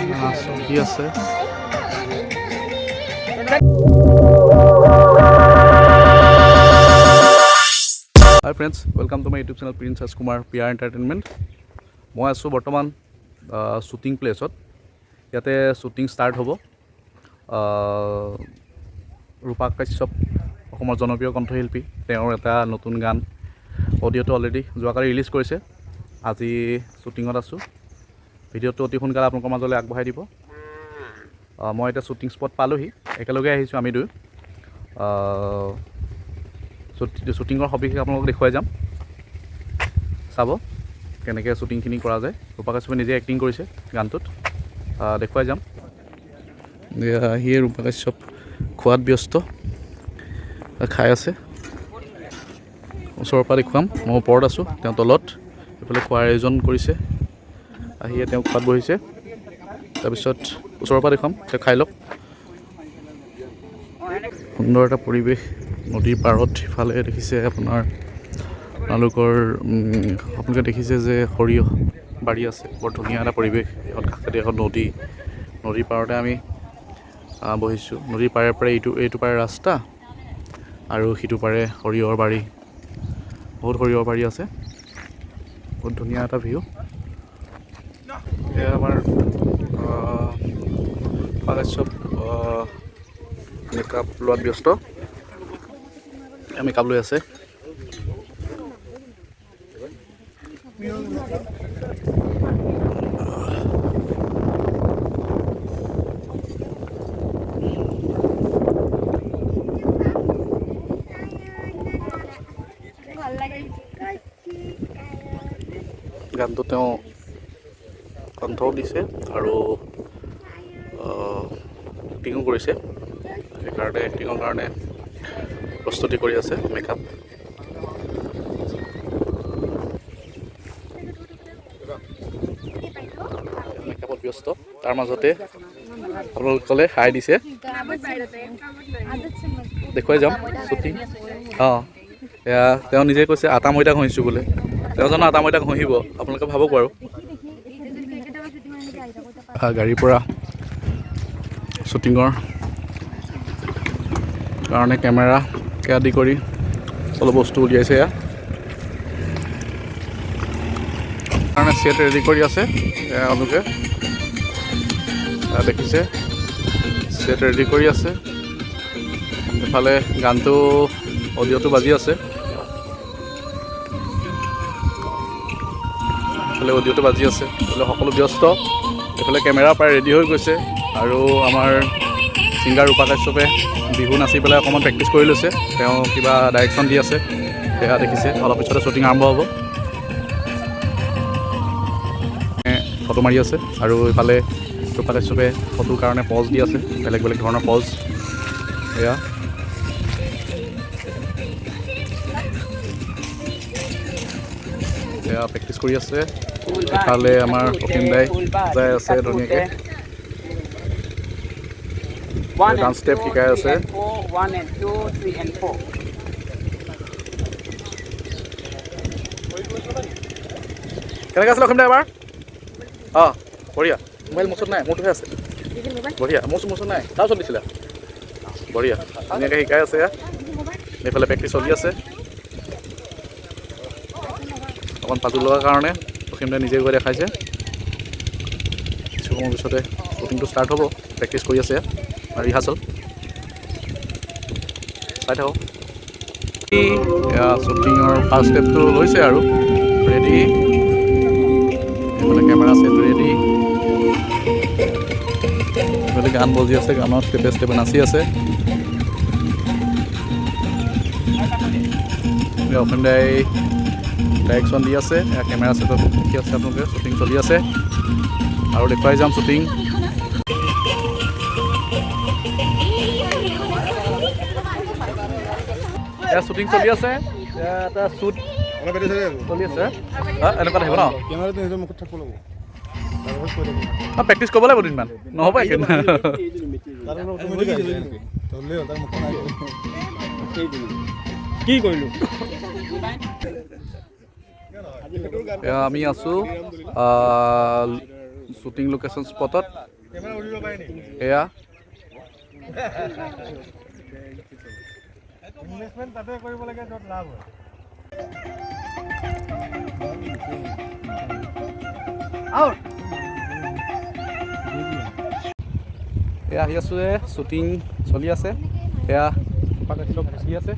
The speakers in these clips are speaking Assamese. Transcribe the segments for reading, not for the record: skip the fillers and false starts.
চকী আছে। Hi friends, welcome to my YouTube channel prince Rajkumar P R entertainment. মই আছোঁ বৰ্তমান শ্বুটিং প্লেচত। ইয়াতে শ্বুটিং ষ্টাৰ্ট হ'ব। ৰূপা কাশ্যপ, অসমৰ জনপ্ৰিয় কণ্ঠশিল্পী, তেওঁৰ এটা নতুন গান অডিঅ'টো অলৰেডি যোৱাকালি ৰিলিজ কৰিছে। আজি শ্বুটিঙত আছোঁ। ভিডিঅ'টো অতি সোনকালে আপোনালোকৰ মাজলৈ আগবঢ়াই দিব। মই এতিয়া শ্বুটিং স্পট পালোহি। একেলগে আহিছোঁ আমি দুয়ো। শ্বুটিঙৰ সবিশেষ আপোনালোকক দেখুৱাই যাম। চাব কেনেকৈ শ্বুটিংখিনি কৰা যায়। ৰূপা কাশ্যপে নিজে এক্টিং কৰিছে গানটোত। দেখুৱাই যাম। সিয়ে ৰূপা কাশ্যপ খোৱাত ব্যস্ত, খাই আছে। ওচৰৰ পৰা দেখুৱাম। মই ওপৰত আছোঁ, তেওঁ তলত। এইফালে খোৱাৰ আয়োজন কৰিছে। আহিয়ে তেওঁ খোৱাত বহিছে। তাৰপিছত ওচৰৰ পৰা দেখুৱাম, তেওঁ খাই লওক। সুন্দৰ এটা পৰিৱেশ নদীৰ পাৰত। সিফালে দেখিছে আপোনাৰ আপোনালোকৰ আপোনালোকে দেখিছে যে সৰিয়হ বাৰী আছে। বৰ ধুনীয়া এটা পৰিৱেশ। এখন কাষতে এখন নদী। নদীৰ পাৰতে আমি বহিছোঁ। নদীৰ পাৰে পাৰে এইটো পাৰে ৰাস্তা আৰু সিটো পাৰে সৰিয়হৰ বাৰী। বহুত সৰিয়হৰ বাৰী আছে। বহুত ধুনীয়া এটা ভিউ। এয়া আমাৰ কাশ্যপ মেকআপ লোৱাত ব্যস্ত। মেকআপ লৈ আছে। গানটো তেওঁ কণ্ঠও দিছে আৰু এক্টিঙো কৰিছে। সেইকাৰণে এক্টিঙৰ কাৰণে প্ৰস্তুতি কৰি আছে মেকআপ। মেকআপত ব্যস্ত। তাৰ মাজতে আপোনালোকলে হাই দিছে। দেখুৱাই যাম শ্বুটিং। অঁ, এয়া তেওঁ নিজে কৈছে, আটা ময়দা ঘঁহিছোঁ বোলে। তেওঁ জানো আটা ময়দা ঘঁহিব? আপোনালোকে ভাবক বাৰু। গাড়ীৰ পৰা শ্বুটিঙৰ কাৰণে কেমেৰাকে আদি কৰি অলপ বস্তু উলিয়াইছে। এয়া কাৰণে ছেট ৰেডি কৰি আছে। এওঁলোকে এয়া দেখিছে, ছেট ৰেডি কৰি আছে। এফালে গানটো অডিঅ'টো বাজি আছে। এইফালে অডিঅ'টো বাজি আছে। এইফালে সকলো ব্যস্ত। এইফালে কেমেৰা প্ৰায় ৰেডি হৈ গৈছে আৰু আমাৰ ছিংগাৰ ৰূপা কাশ্যপে বিহু নাচি পেলাই অকণমান প্ৰেক্টিছ কৰি লৈছে। তেওঁ কিবা ডাইৰেকশ্যন দি আছে, সেয়া দেখিছে। অলপ পিছতে শ্বুটিং আৰম্ভ হ'ব। ফটো মাৰি আছে আৰু ইফালে ৰূপা কাশ্যপে ফটোৰ কাৰণে পজ দি আছে, বেলেগ বেলেগ ধৰণৰ পজ। এয়া এয়া প্ৰেক্টিছ কৰি আছে। ইফালে আমাৰ অসীম দাই যাই আছে ধুনীয়াকৈ। One dance and step two, শিকাই three আছে। and four, one and two, three and four. কেনেকৈ আছিলে অসীম দা এবাৰ? অঁ, বঢ়িয়া। মোবাইল মোৰ ওচৰত নাই, মোৰটোহে আছে। বঢ়িয়া। মোৰ ওচৰত নাই, কাৰ ওচৰত দিছিলা? বঢ়িয়া, ধুনীয়াকৈ শিকাই আছে। এয়া এইফালে প্ৰেক্টিছ চলি আছে। অকণ পাজোল লগাৰ কাৰণে অসীম দাই নিজে গৈ দেখাইছে। কিছু সময়ৰ পিছতে শ্বুটিংটো ষ্টাৰ্ট হ'ব। প্ৰেক্টিছ কৰি আছে, ৰিহাৰ্চেল। চাই থাকক। এয়া শ্বুটিঙৰ ফাৰ্ষ্ট ষ্টেপটো লৈছে আৰু ৰেডি। এইফালে কেমেৰা ছেট ৰেডি। এইফালে গান বজি আছে, গানত ষ্টেপে ষ্টেপে নাচি আছে। অসীম দাই ডাইৰেকশ্যন দি আছে। এয়া কেমেৰা ছেটত দেখি আছে আপোনালোকে, শ্বুটিং চলি আছে আৰু দেখুৱাই যাম শ্বুটিং। এয়া শ্বুটিং চলি আছে। এয়া এটা শ্বুট চলি আছে। এনেকুৱা থাকিব ন? কেমেৰাটো নিজৰ মুখত থাকিব লাগিব। তাৰপিছত কৈ থাকিম। অঁ, প্ৰেক্টিছ কৰিব লাগিব দুদিনমান, নহ'ব একেদিন। তাৰ অট'মেটিক আহি যায় এনেকৈ। ধৰিলেই হ'ল, তাৰ মুখখন আহি যায়। কি কৰিলো? এয়া আমি আছোঁ শ্বুটিং লোকেশ্যন স্পটত। এয়া ইনভেষ্টমেণ্ট তাতে কৰিব লাগে য'ত লাভ হয়। এয়া আহি আছোঁ, শ্বুটিং চলি আছে। এয়া ৰূপা কাশ্যপ আহি আছে।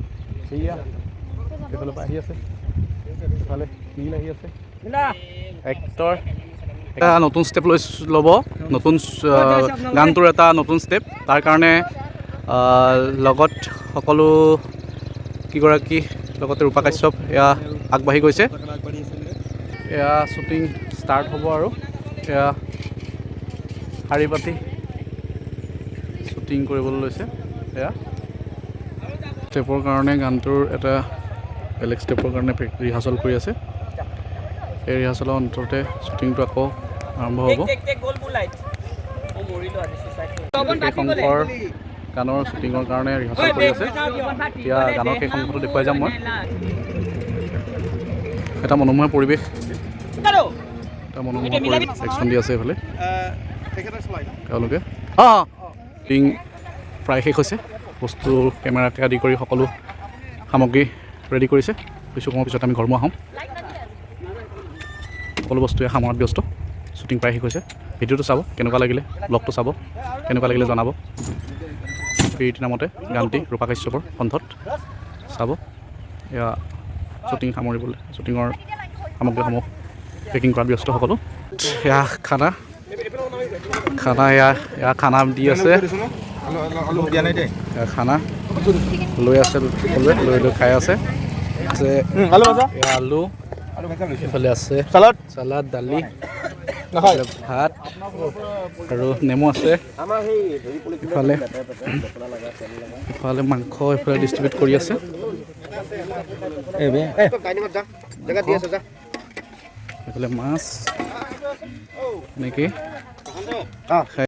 সেয়া সেইফালৰ পৰা আহি আছে। ইফালে নীল আহি আছে, এক্টৰ। এটা নতুন ষ্টেপ লৈ ল'ব, নতুন গানটোৰ এটা নতুন ষ্টেপ। তাৰ কাৰণে লগত সকলো কেইগৰাকী, লগতে ৰূপা কাশ্যপ এয়া আগবাঢ়ি গৈছে। এয়া শ্বুটিং ষ্টাৰ্ট হ'ব আৰু এয়া শাৰী পাতি শ্বুটিং কৰিবলৈ লৈছে। এয়া ষ্টেপৰ কাৰণে, গানটোৰ এটা বেলেগ ষ্টেপৰ কাৰণে ৰিহাৰ্চল কৰি আছে। এই ৰিহাৰ্চলৰ অন্ততে শ্বুটিংটো আকৌ আৰম্ভ হ'ব। শেষ অংশৰ গানৰ শ্বুটিঙৰ কাৰণে ৰিহাৰ্চল কৰি আছে। এতিয়া গানৰ শেষ অংশটো দেখুৱাই যাম মই। এটা মনোমোহা পৰিৱেশ, এটা মনোমোহা পৰিৱেশ। একশ্যন দি আছে এইফালে তেওঁলোকে। অঁ, শ্বুটিং প্ৰায় শেষ হৈছে। বস্তু, কেমেৰাকে আদি কৰি সকলো সামগ্ৰী ৰেডি কৰিছে। কিছু সময়ৰ পিছত আমি ঘৰমুৱা হ'ম। সকলো বস্তুৱে সামৰাত ব্যস্ত। শ্বুটিং প্ৰায় শেষ হৈছে। ভিডিঅ'টো চাব, কেনেকুৱা লাগিলে, ব্লগটো চাব, কেনেকুৱা লাগিলে জনাব। প্ৰীতি নামতে গানটি ৰূপা কাশ্যপৰ কণ্ঠত চাব। এয়া শ্বুটিং সামৰিবলৈ শ্বুটিঙৰ সামগ্ৰীসমূহ পেকিং কৰাত ব্যস্ত সকলো। এয়া খানা, খানা, এয়া এয়া খানা দি আছে। এয়া খানা লৈ আছে সকলোৱে, লৈ লৈ খাই আছে আছে। এয়া আলু, এইফালে আছে চালাড। চালাড, দালি, এইফালে ভাত আৰু নেমু আছে। ইফালে ইফালে মাংস এইফালে ডিষ্ট্ৰিবিউট কৰি আছে। এইফালে মাছ, এনেকেই খাই।